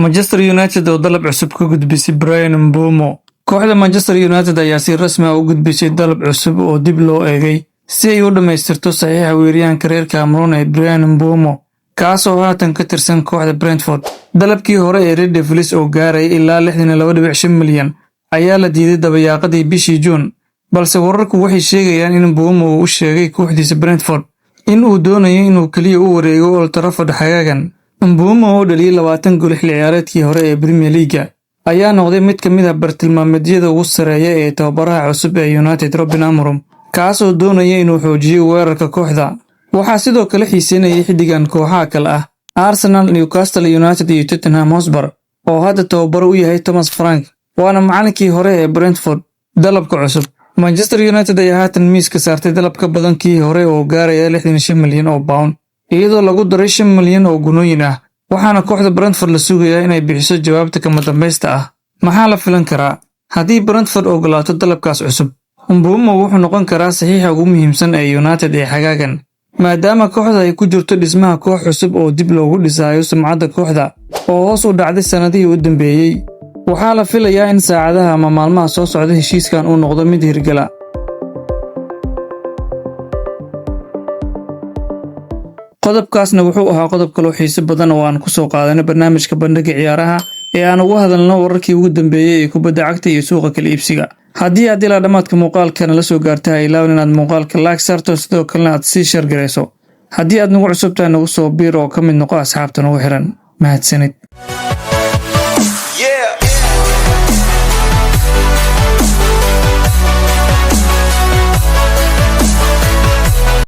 Manchester United oo dalab cusub ka gudbisay Bryan Mbeumo. Kooxda Manchester United ayaa si rasmi ah u gudbisay dalab cusub oo dib loo eegay si ay u dhammaystirto saxiixa weeraryahanka reer Cameroon ee Bryan Mbeumo, kaas oo haatan ka tirsan kooxda Brentford. Dalabkii hore ee Red Devils oo gaarayay ilaa 62.5 milyan ayaa la diiday dabayaaqadii bishii Juun, balse wararku waxay sheegayaan in Mbeumo uu u sheegay kooxdiisa Brentford in uu doonayo inuu kaliya u wareego Old Trafford xagaagan. Mbeumo oo dhaliyay 20 gool xilli ciyaareedkii hore ee Premier League ayaa noqday mid ka mid ah bartilmaameedyada ugu sarreeya ee tababaraha cusub ee United Ruben Amorim, kaas oo doonaya inuu xoojiyo weerarka kooxda. Waxaa sidoo kale xiiseynayay xiddigan kooxaha kale ah Arsenal, Newcastle United iyo Tottenham Hotspur oo hadda tababaro u yahay Thomas Frank, waana macalinkii hore ee Brentford. Dalabka cusub. Manchester United ayaa haatan miiska saartay dalab ka badan kii hore oo gaaraya 65 milyan oo pound, iyadoo lagu daray 5 milyan oo gunooyin ah, waxaana kooxda Brentford la sugayaa inay bixiso jawaabta kama dambaysta ah. Maxaa la filan karaa? Haddii Brentford ogolaato dalabkaas cusub, Mbeumo wuxuu noqon karaa saxiixa ugu muhiimsan ee United ee xagaagan, maadaama kooxda ay ku jirto dhismaha koox cusub oo dib loogu dhisayo sumcadda kooxda oo hoos u dhacday sannadihii u dambeeyey. Waxaa la filayaa in saacadaha ama maalmaha soo socda heshiiskan uu noqdo mid hirgala. Qodobkaasna wuxuu ahaa qodob kaloo xiiso badan oo aan ku soo qaadanay barnaamijka Bandhiga Ciyaaraha ee aan uga hadalno wararkii ugu dambeeyey ee kubadda cagta iyo suuqa kala iibsiga. Haddii aad ilaa dhammaadka muuqaalka nala soo gaartay, ha ilaawin inaad muuqaalka like saarto, sidoo kalena aad sii share garayso. Haddii aad nagu cusub tahay, nagu soo biir oo ka mid noqo asxaabta nagu xiran. Mahadsanid.